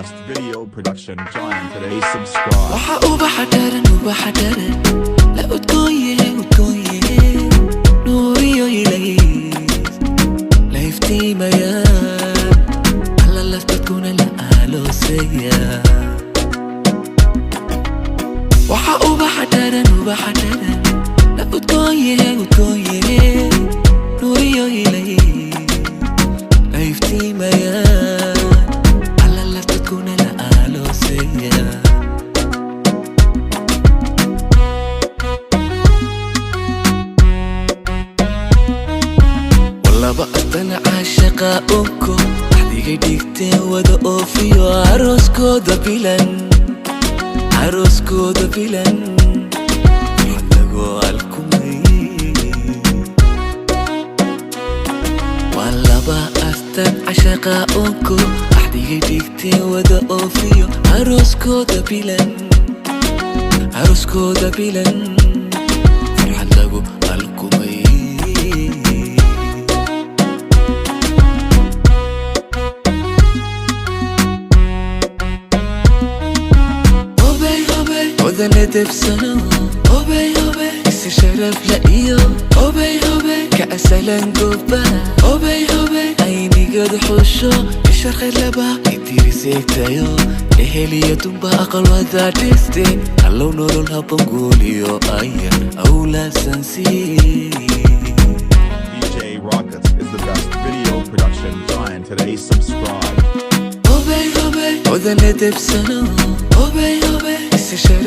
best video production. Join today, subscribe. Waxa ubaxa dharan, ubaxa dharan, la udgoon yahe, udgoon yahe, nuuriyo ilays la iftiimaya, alla laftadkuna la aloosaya. Waxa ubaxa dharan, ubaxa dharan, la udgoon yahe, udgoon yahe, nuuriyo ilays la iftiimaya, alla laftadkuna la aloosaya. Laba adana caashaqa onko waxdigay dhigteen wada oofiyo arooskooda bilan, arooskooda bilan, farxad lagu alkumay. Waa laba astan cashaqa onko waxdigay dhigteen wada oofiyo arooskooda bilan, arooskooda bilan, farxad lagu alkumay. Obey, obey, odane debsano. Obey, obey, isi sharaf la iyo. Obey, obey, ka asalan goba. Obey, obey, aynigad xusho ishar khayr laba itiriseegtayo eheliyo dumba aqal wada dhisteen, allow nolol habanguuliyo ayan awlaasansi. DJ Rockets is the best video production. Join today, subscribe. Obey, obey, odane debsano. Obey, obey, isi sharaf